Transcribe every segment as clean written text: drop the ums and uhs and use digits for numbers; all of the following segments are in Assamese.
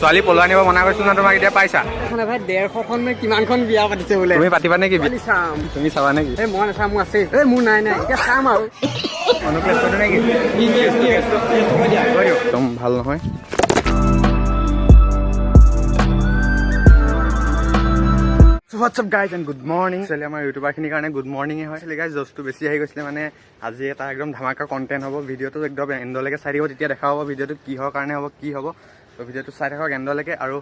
ছোৱালী পলুৱাই আনিব মনা কৰিছিল ন তোমাক, এতিয়া পাইছা? মানে ভাই, 150খন নে কিমানখন বিয়া পাতিছে বোলে। তুমি পাতিবা নেকি? ছোৱালী চাম। তুমি চাবা নেকি? এই মই নাচাম, মোৰ আছেই। এই মোৰ নাই নাই, এতিয়া চাম আৰু। অনুপ্ৰেছ কৰিলো নেকি? একদম ভাল নহয়। So what's up guys and good morning. Actually আমাৰ ইউটিউবাৰখিনিৰ কাৰণে গুড মৰ্ণিঙে হয়। Actually guys, জচটো বেছি আহি গৈছিলে। মানে আজি এটা একদম ধামাকা কণ্টেণ্ট হ'ব। ভিডিঅ'টো একদম এণ্ডলৈকে চাই থাকিব, তেতিয়া দেখা হ'ব ভিডিঅ'টো কিহৰ কাৰণে হ'ব, কি হ'ব। তো ভিডিঅ'টো চাই থাকক এণ্ডলৈকে। আৰু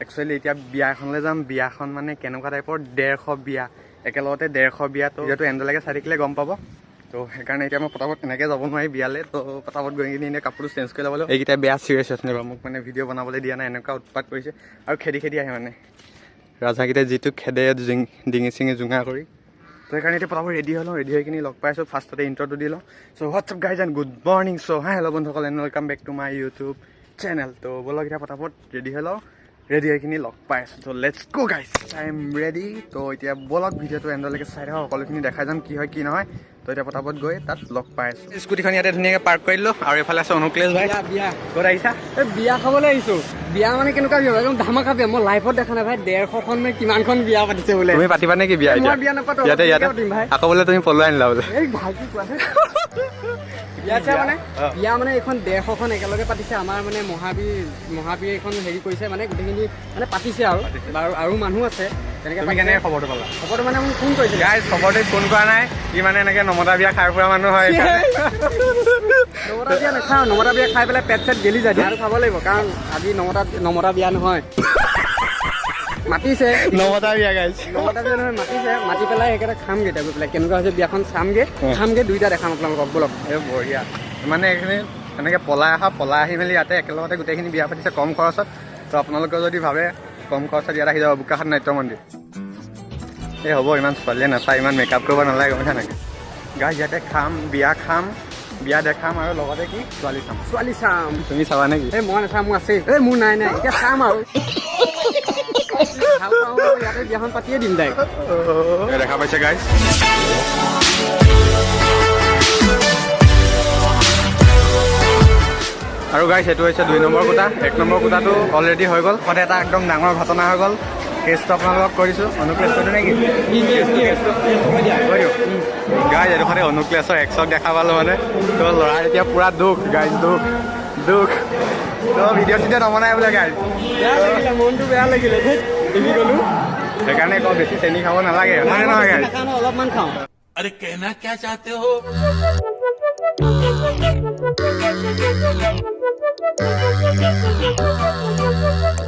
একচুৱেলি এতিয়া বিয়া এখনলৈ যাম। বিয়াখন মানে কেনেকুৱা টাইপৰ, 150 বিয়া একেলগতে, 150 বিয়া। তো ভিডিঅ'টো এণ্ডলৈকে চাই থাকিলে গম পাব। তো সেইকাৰণে এতিয়া মই পটাপট এনেকৈ যাব নোৱাৰি বিয়ালৈ। তো পটাপট গৈ কিনি এনেই কাপোৰটো চেঞ্জ কৰি ল'ব লাগিব। এইকেইটা বেয়া চিৰিয়াছ আছে বাৰু, মোক মানে ভিডিঅ' বনাবলৈ দিয়া নাই, এনেকুৱা উৎপাত কৰিছে আৰু খেদি খেদি আহে। মানে ৰাজাকেইটাই যিটো খেদে, ডিঙি চিঙি জোঙা কৰি। তো সেইকাৰণে এতিয়া পটাপট ৰেডি হৈ লওঁ, ৰেডি হৈ কিনি লগ পাইছোঁ। ফাৰ্ষ্টতে ইণ্ট্ৰটো দি লওঁ। So what's up guys and good morning. So hi, hello বন্ধুসকল and welcome back to my YouTube channel. তো ব'লক, এতিয়া পটাপট ৰেডি হৈ লওঁ, ৰেডি হৈ কিনি লগ পাই আছোঁ। তো let's go guys, I am ready. তো এতিয়া ব'লক, ভিডিঅ'টো এণ্ডলৈকে চাই থাকক, সকলোখিনি দেখাই যাম কি হয় কি নহয়। তো এতিয়া পটাপট গৈ তাত লগ পাই আছোঁ। স্কুটিখন ইয়াতে ধুনীয়াকৈ পাৰ্ক কৰি দিলোঁ আৰু এইফালে আছে অনুক্লেশ ভাই। বিয়া, বিয়া। ক'ত আহিছা? এই বিয়া খাবলৈ আহিছো। বিয়া মানে কেনেকুৱা বিয়া, একদম ধামাকা বিয়া। মই লাইফত দেখা নাই ভাই, 150খন নে কিমানখন বিয়া পাতিছে বোলে। তুমি পাতিবা নেকি বিয়া? মই এতিয়া বিয়া নাপাতো। ইয়াতে ইয়াতে পাতিম ভাই। আকৌ বোলে তুমি পলুৱাই আনিলা বোলে। এই ভালকে কোৱা। বিয়া চিয়া মানে অ। বিয়া মানে এইখন 150খন একেলগে পাতিছে। আমাৰ মানে মহাবীৰ মহাবীৰ এইখন হেৰি কৰিছে, মানে গোটেইখিনি মানে পাতিছে আৰু বাৰু আৰু মানুহ আছে তেনেকে তুমি পাতিছে। কেনেকে খবৰটো পালা? খবৰটো মানে মোক ফোন কৰিছিলে। গাইজ, খবৰটো ফোন কৰা নাই। ই মানে এনেকে নমতা বিয়া খাই ফুৰা মানুহ হয় সেইকাৰণে। নমতা বিয়া নাখাওঁ। নমতা বিয়া খাই পেলাই পেট চেট গেলি যায়। বিয়াটো খাব লাগিব, কাৰণ আজি নমতা নমতা বিয়া নহয়, মাতিছে। নমতা বিয়া গাইজ। নমতা বিয়া নহয়, মাতিছে। মাতি পেলাই সেইকাৰণে খামগৈ। এতিয়া গৈ পেলাই কেনেকুৱা হৈছে বিয়াখন চামগৈ, খামগৈ, দুইটা দেখাম আপোনালোকক। ব'লক। এই বঢ়িয়া। মানে এইখিনি এনেকে পলাই অহা, পলাই আহি মেলি ইয়াতে একেলগতে গোটেইখিনি বিয়া পাতিছে কম খৰচত। তো আপোনালোকেও যদি ভাবে কম খৰচত, ইয়াত আহি যাব, বোকাখাত নাট্য মন্দিৰ। এই হ'ব, ইমান ছোৱালীয়ে নাচায়, ইমান মেকআপ কৰিব নালাগে, গম পাইছা নাই? গাইজ, ইয়াতে খাম, বিয়া খাম, বিয়া দেখাম আৰু লগতে কি, ছোৱালী চাম। ছোৱালী চাম। তুমি চাবা নেকি? এই মই নাচাম, মোৰ আছেই। এই মোৰ নাই নাই, এতিয়া চাম আৰু। ভাল পাওঁ আৰু ইয়াতে বিয়াখন পাতিয়ে দিম ডাইৰেক্ট। দেখা পাইছে গাইজ। আৰু গাইজ, এইটো হৈছে 2 নম্বৰ কোটা। 1 নম্বৰ কোটাটো অলৰেডি হৈ গ'ল। তাতে এটা একদম ডাঙৰ ঘটনা হৈ গ'ল। কেছটো আপোনালোকক কৰিছোঁ। অনুক্লেছ কৰিলোঁ নেকি? কৈ দিওঁ গাইজ। এইডোখৰতে অনুক্লেছৰ এক্সক দেখা পালোঁ। মানে তো ল'ৰাৰ এতিয়া পূৰা দুখ গাইজ, দুখ দুখ। তো ভিডিঅ' চিডিঅ' নবনাই বোলে গাইজ। বেয়া লাগিলে, মনটো বেয়া লাগিলে, ধেত, দেখি গ'লো। সেইকাৰণে কওঁ, বেছি চেনি খাব নালাগে, হয়নে নহয় গাইজ? নাখাওঁ নহয়, অলপমান খাওঁ। अरे, कहना क्या चाहते हो?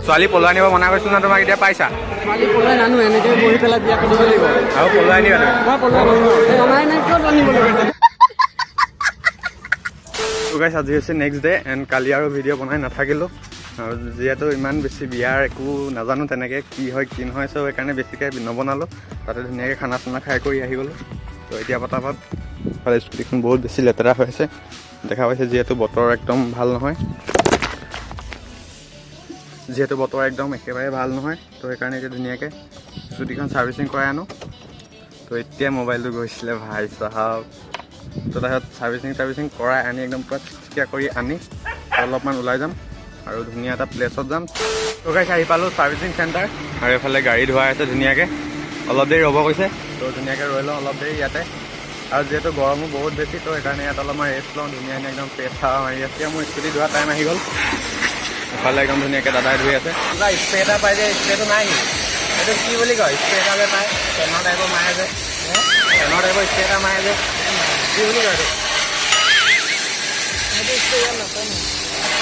ছোৱালী পলুৱাই আনিব মনা কৰিছিল ন তোমাক, এতিয়া পাইছা? ছোৱালী পলুৱাই নানো, এনেকৈ বহি পেলাই বিয়া পাতিব লাগিব। আৰু পলুৱাই আনিবা তুমি? মই পলুৱাই নানো। এই অনাই নাই, কিয় আনিবলৈ কৈছে? গাইছ, আজি হৈছে নেক্সট ডে এণ্ড কালি আৰু ভিডিঅ' বনাই নাথাকিলোঁ আৰু যিহেতু ইমান বেছি বিয়াৰ একো নাজানো তেনেকৈ কি হয় কি নহয়, চ' সেইকাৰণে বেছিকৈ নবনালোঁ। তাতে ধুনীয়াকৈ খানা চানা খাই কৰি আহি গ'লোঁ। তো এতিয়া পটাপট ফালে স্কুটিখন বহুত বেছি লেতেৰা হৈ আছে, দেখা পাইছে, যিহেতু বতৰ একদম ভাল নহয়, যিহেতু বতৰ একদম একেবাৰে ভাল নহয়। তো সেইকাৰণে এতিয়া ধুনীয়াকৈ স্কুটিখন ছাৰ্ভিচিং কৰাই আনো। তো এতিয়া মোবাইলটো গৈছিলে ভাই চাহাব। তো তাৰপিছত ছাৰ্ভিচিং টাৰ্ভিচিং কৰাই আনি একদম পূৰা চিকচিকীয়া কৰি আনি অলপমান ওলাই যাম আৰু ধুনীয়া এটা প্লেচত যাম। তো গাইছ, আহি পালোঁ ছাৰ্ভিচিং চেণ্টাৰ আৰু এইফালে গাড়ী ধোৱাই আছে ধুনীয়াকৈ। অলপ দেৰি ৰ'ব কৈছে, তো ধুনীয়াকৈ ৰৈ লওঁ অলপ দেৰি ইয়াতে। আৰু যিহেতু গৰমো বহুত বেছি, তো সেইকাৰণে ইয়াত অলপমান ৰেষ্ট লওঁ। ধুনীয়া ধুনীয়া একদম ফ্ৰেছ হাৱা মাৰি আছে। এতিয়া মোৰ স্কুটি ধোৱা টাইম আহি গ'ল। এফালে একদম ধুনীয়াকৈ দাদাই ধুই আছে। কিবা স্প্ৰে এটা পাই যে, স্প্ৰেটো নাই নেকি? এইটো কি বুলি কয়? স্প্ৰে এটা যে পায়, ফেনৰ টাইপৰ মাৰে যে, ফেনৰ টাইপৰ স্প্ৰে এটা মাৰে যে, কি বুলি কয় এইটো?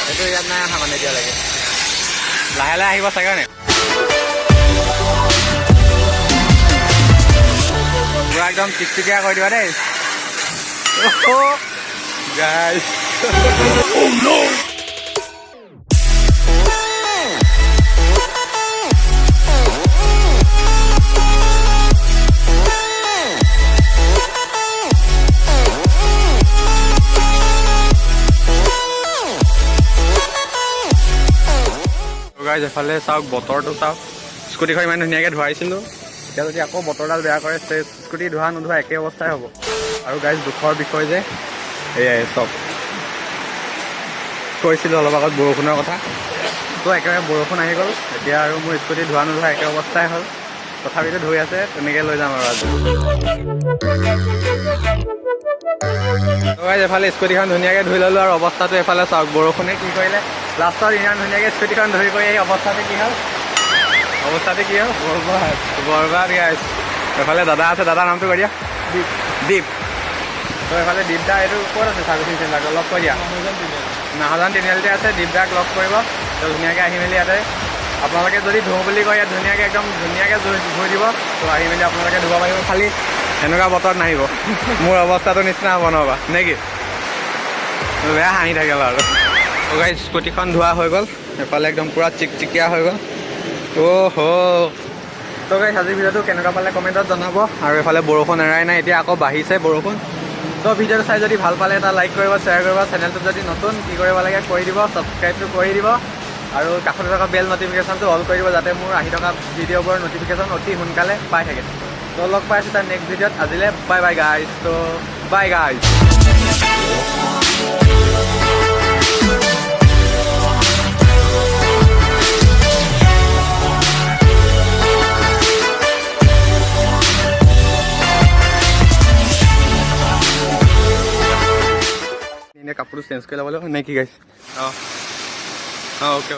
সেইটো ইয়াত নাই অহা মানে এতিয়ালৈকে। লাহে লাহে আহিব চাগে নে? পুৰা একদম চিকচিকীয়া কৰি দিবা দেই গাইজ। গাইজ, এফালে চাওক, বতৰটো চাওক। স্কুটিখন ইমান ধুনীয়াকৈ ধুৱাইছিলোঁ, এতিয়া যদি আকৌ বতৰডাল বেয়া কৰে, স্কুটি ধোৱা নোধোৱা একে অৱস্থাই হ'ব। আৰু গাইজ, দুখৰ বিষয় যে এয়াই চব কৈছিলোঁ অলপ আগত বৰষুণৰ কথা। তো একেবাৰে বৰষুণ আহি গ'ল। এতিয়া আৰু মোৰ স্কুটি ধোৱা নোধোৱা একে অৱস্থাই হ'ল। তথাপিতো ধুই আছে, তেনেকৈ লৈ যাম আৰু আজি। তো গাইজ, এফালে স্কুটিখন ধুনীয়াকৈ ধুই ল'লোঁ আৰু অৱস্থাটো এফালে চাওক। বৰষুণে কি কৰিলে! লাষ্টত ইমান ধুনীয়াকৈ স্কুটিখন ধুই কৰি এই অৱস্থাটো কি হ'ল? অৱস্থাটো কি হ'ল? বৰবাদ, বৰবাদ গাইজ। এফালে দাদা আছে। দাদা, নামটো কৈ দিয়া। দীপ। দীপ। তো এফালে দীপ দা, এইটো ক'ত আছে চাৰ্ভিচিং চেণ্টাৰটো অলপ কৈ দিয়া। নাহজান তিনিআলিতে আছে। দীপ দাক লগ কৰিব। তো ধুনীয়াকৈ আহি মেলি ইয়াতে আপোনালোকে যদি ধুওঁ বুলি কয়, ইয়াত ধুনীয়াকৈ একদম ধুনীয়াকৈ ধুই ধুই দিব। তো আহি মেলি আপোনালোকে ধুব পাৰিব। খালি এনেকুৱা বতৰত নাহিব, মোৰ অৱস্থাটো নিচিনা হ'ব নহ'বা, নে কি? বেয়া হাঁহি থাকিল আৰু। গাইজ, স্কুটিখন ধোৱা হৈ গ'ল। এফালে একদম পূৰা চিকচিকীয়া হৈ গ'ল। অ' হ'। তো গাইজ, আজিৰ ভিডিঅ'টো কেনেকুৱা পালে কমেণ্টত জনাব। আৰু এফালে বৰষুণ এৰাই নাই, এতিয়া আকৌ বাঢ়িছে বৰষুণ। তো ভিডিঅ'টো চাই যদি ভাল পালে এটা লাইক কৰিব, শ্বেয়াৰ কৰিব। চেনেলটোত যদি নতুন, কি কৰিব লাগে কৰি দিব, ছাবস্ক্ৰাইবটো কৰি দিব আৰু কাষতে থকা বেল নটিফিকেশ্যনটো অল কৰি দিব, যাতে মোৰ আহি থকা ভিডিঅ'বোৰৰ নটিফিকেশ্যন অতি সোনকালে পাই থাকে। তো লগ পাই আছোঁ তাৰ নেক্সট ভিডিঅ'ত। আজিলৈ বাই বাই গাইজ। তো বাই গাইজ। এনে কাপোৰটো চেঞ্জ কৰি ল'ব লাগিব নে কি গাইছ? অঁ অঁ অ'কে।